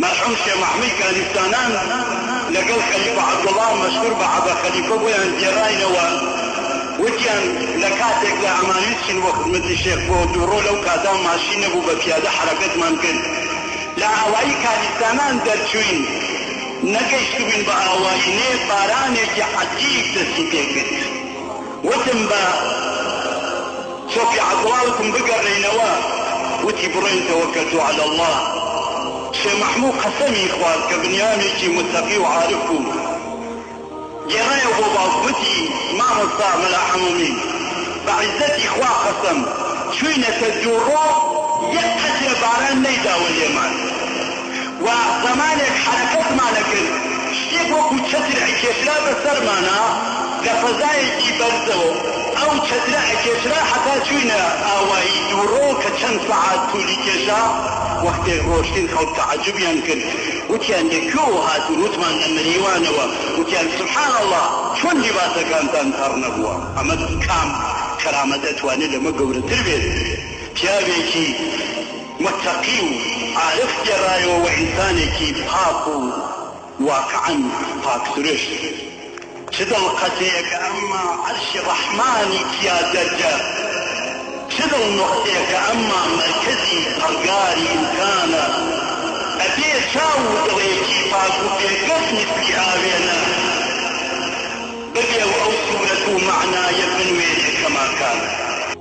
مەرحوم شێ مەحموی کانیستانان لەگەڵ خەلیفە عەبدوڵا مەشهور بە عەبە خەلیفە بۆیان گێڕاینەوە، وتیان لە کاتێکدا ئەمانویست چین بۆ خزمەتی شێخ بۆ دووڕۆ لەو کاتا ماشین نەبوو بە پیادە حەرەکەتمان کرد لە ئاوایی کانیستانان دەرچووین نەگەیشتبووین بە ئاوایی نێ بارانێکی عەجیب دەستی پێکرد وتم بە سۆفی عەبدوڵا وتم بگەڕێینەوە وتی بڕۆین تەوەکەلتو علی اللە شێ مەحموو قەسەمی خوارد کە بنیامێکی متەقی و عارف بوو گێڕایەوە بۆ باوکم وتی مامۆستا مەلا حەمەمین بە عیزەتی خوا قەسەم چووینەتە دووڕۆ یەک قەترە باران نەیداوە لێمان و زەمانێک حەرەکەتمان ئەکرد شتێک وەکو چەتر ئەکێشرا بە سەرمانا لە فەزایەکی بەرزەوە ئەو چەترە ئەکێشرا هەتا چووینە ئاوایی دووڕۆ کە چەند سەعات توولی کێشا وەختێک ڕۆشتین خەڵک تەعەجوبیان کرد وتیان لە کوێوە هاتوون وتمان لە مەریوانەوە وتیان سبحان اللە چۆن لیباسەکانتان تەڕ نەبووە ئەمە کام کەرامەت ئەتوانێت لەمە گەورەتر بێت پیاوێکی متەقی و عارف گێڕایەوە وە ئینسانێکی پاک و واقعەن پاک سروشت چ دڵ قەتێکە ئەمما عەرشی ڕەحمانی تیا دەرجە چ دڵ نوقتێکە ئەمما مەرکەزی پەڕگاری ئیمکانە ئەبێ چاو و دڵێکی پاک و بێگەرد میسلی ئاوێنە ببێ و ئەو سورەت و مەعنایە بنوێنێ کەما کانە.